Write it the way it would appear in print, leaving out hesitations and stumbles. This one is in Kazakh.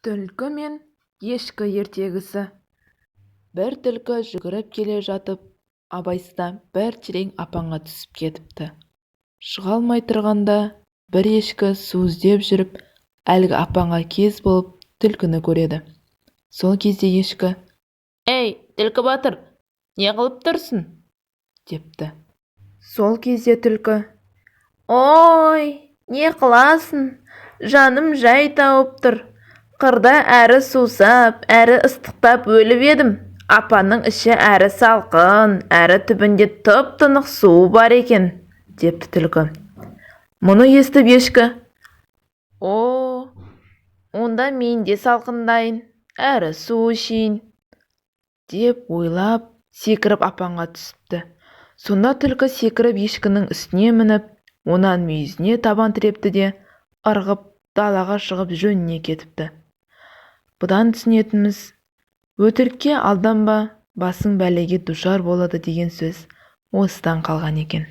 Түлкі мен ешкі ертегісі. Бір түлкі жүгіріп келе жатып, абайсызда бір терең апанға түсіп кетіпті. Шыға алмай тұрғанда, бір ешкі су іздеп жүріп, әлгі апанға кез болып, түлкіні көреді. Сол кезде ешкі: «Ей, түлкі батыр, не қылып тұрсың?» – депті. Сол кезде түлкі: «Ой, не қыласың, жаным жай тауып тұр. Қырда әрі сусап, әрі ыстықтап өліп едім. Апанның іші әрі салқын, әрі түбінде тұп-тұнық суы бар екен», – депті түлкі. Мұны естіп ешкі: «О, онда мен де салқындайын, әрі су ішейін», – деп ойлап, секіріп апанға түсіпті. Сонда түлкі секіріп ешкінің үстіне мініп, онан мүйізіне табан тірепті де, ырғып далаға шығып жөніне кетіпті. Бұдан түсінетініміз, өтірікке алданба, басың бәлеге душар болады деген сөз осыдан қалған екен.